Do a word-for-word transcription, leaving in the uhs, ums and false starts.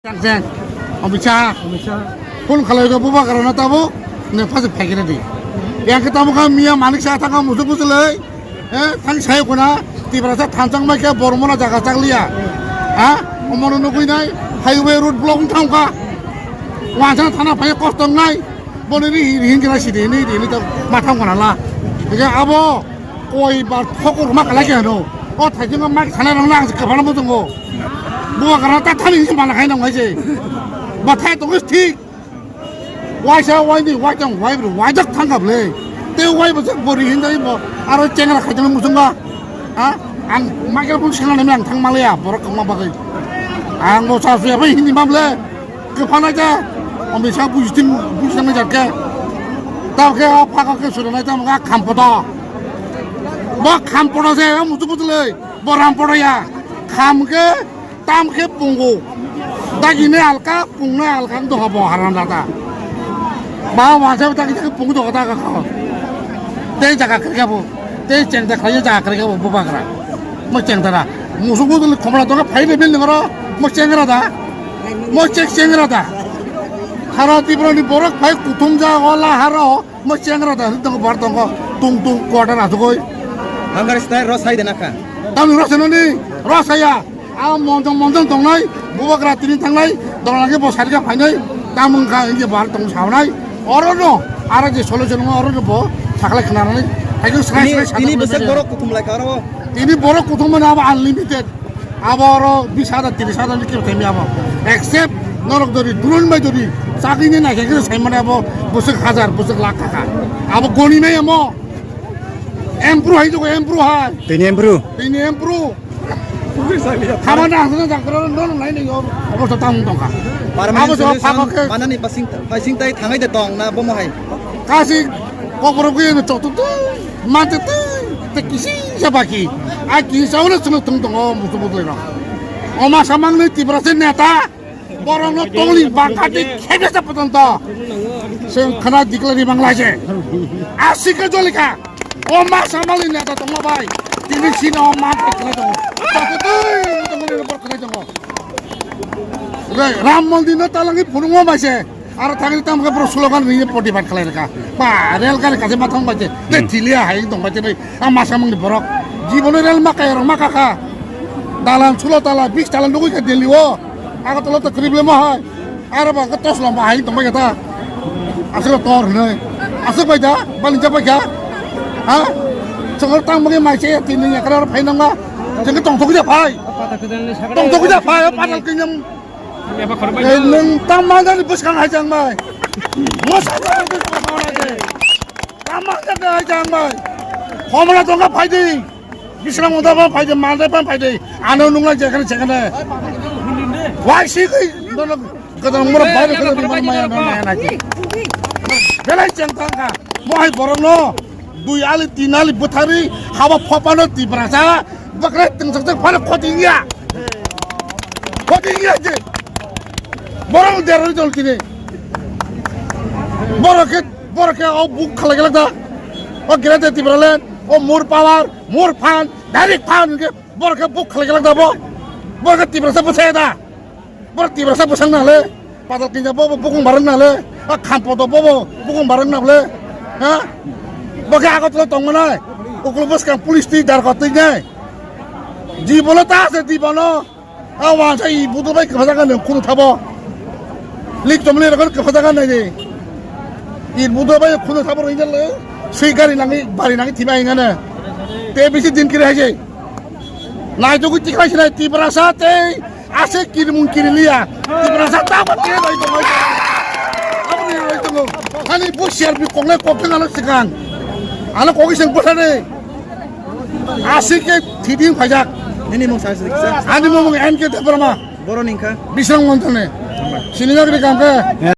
Jang jang. Omisa. Omisa. Phone khalai go bubagra na tabo. Ne phase phagire di. Yang ke tabo ka miya manik sa thanga musuk musuk lai. Eh, thang sai ko na. Tiprasa thanchang mai ke Bormona jaga chakliya. Ha? Omono nugui nai. Highway road block thang ka. Wansa thana phai kosto nai. Boni ni hin kena sidi ni di ni to mathang ko na la. Ege abo. Koi bar thokur ma kala khe ano. O thaijingo ma sana rang lang se kabana mo tongo. Bubagra ta thani se mana khai nang hai se. Ba thai tongo thik. Waisa waini waitang wai bro waijak thangkha ble. Te wai bo se bori hindai bo. Aro chengra khai tang musunga. Ha? Ang microphone sena nang thang malaya borok kongma bagwi. Ang bo sa suya bai hindi mable. Kwphanai ta, omisa bujiting, bujitang jat khe. Tamo khe o phaka khe suranai tamo khe khampoto. Bo khampoto se, o mutu mutu le, bo rampoto ya. Kham khe, tam khe pungu. Dagini alka, pungnai alka, doha bo haram data. Ba wansa dagi dagi pungu doha daga kho. Tei jaga khe khe bo, tei chengda khlai jaga khe khe bo bubagra. Mo chengda ra. Musuk musuk khomra doga phai be bil ngoro, mo chengra da. Mo chek chengra da. Haro Tripura ni borok phai kuthum ja o la haro mo chengra da hwdong bar tongo tung tung quarter asugoi. Hangar style ro sai de nakha. Tam ro senoni ro saya. A monjong monjong tongnai bubagra tini thangnai dona lagi bo sarika phainai tamung kha inge bar tong saunai. Oro no ara je solution oro no bo sakle khnanai. Hai srai srai sakle. Tini bwswk borok kuthum lai kha oro. Tini borok kuthum mane abo unlimited. Abo oro bis hajar, tiris hajar ni kebo thaimi abo. Except norok dori, drone bai dori, chagini naikhe khe sai mane abo bwswk hajar, bwswk lakh taka. Abo goni nai amo. Empru hai jogo, empru hai. Tini empru. Tini empru. Hamana hasana jakra no no nai nai obosta tang tongka. Permanent abo jogo solution phakok khe. Manani pasing, pasing tai thangai de tong na bomo hai. Kasi kokoro gwi no chok tuk tuk, mante tuk, te kisi sa baki. A kisa ulo suno tung tung o mutu mutu no. Oma samang ni Tiprasa neta, borok no tongli bangkati khebe sa potonto. Seng khana dikla di bangla je. Asika jolika. Oma samang ni neta tongo bai. Tini sino oma te khana tongo. Tate tui, tongo ni bor khana tongo. Ram Mondir no talangi phunukma bai se. Aro thangwi tamo khe borok slogan ringwi protibad khlai rwkha. Ba, rel gari kaisa ma thang bai se. Tei Hmm. Thiliya hai wng tong bai se, a masa mangni borok. Jibono rel ma kaya rok ma kakha. Dalan sulo tala, bis tala nugwi kha Delhi o. Agartala to kwrwi bwlai ma hai. Aro ba khe tos lamba hai wng tong bai kha ta. Aswk tor hwnwi. Aswk bai da, bani ja bai kha. Ha? Chokor tang mangwi mai se, tini yakra aro phai nang ma. Jeng khe tong thok ja phai. Tong thok ja phai, o patal khe nyam. Ei, nwng tamo manjani bwskang hai chang bai. Mosa tamo bwskang hai chang bai. Tamo manjani hai chang bai. Homla tongkha phaidi. Bisram Munda phan phaidi, Mandai phan phaidi. Ano nungla jekhane jekhane. Wai si kai. Dono gadang mura bai gadang mura maya maya na ki. Belai chang tangkha. Mohai borok no. Dui ali, tin ali bwthari, haba phopano Tiprasa, bakrai tengsak jak phano khoti wngya. Khoti wngya je. Borok deroi dol tini. Borok khe, borok khe o buk khalai galak da. O Greater Tipraland, o more power, more fund, direct fund hwnkhe borok khe buk khalai galak da bo. Borok khe Tiprasa bwsaya da. Borok Tiprasa bwsang nang le, patal kinja bobo bukung barang nang le, a khampoto bobo bukung barang nang le, ha? Bo khe Agartala tong manai, uklo bwskang police twi darkot twi nai. Di bolo ta ase di bono, a wansa i budol bai kwpha jaga nang khunu thabo. Lik tomle rokon kwpha jaga nai di. I budol bai khunu thabo roi jale, sui gari nangi, bari nangi thima ingane. Te bisi din kiri hai jai. Naitugwi tikhlai sinai Tiprasa tei aswk kirimung kiriliya. Tiprasa tabuk tei bai tongo. Aboni bai tongo. Ani bo C R P koknai kokthang ano swkang. Ano kokisang bwthani. Aswk khe thiding phaijak. Nini mung sa se kisa? Ani mung N K Debbarma. Boroni wngkha? Bisrang Montane. Sinijak ri kam khe.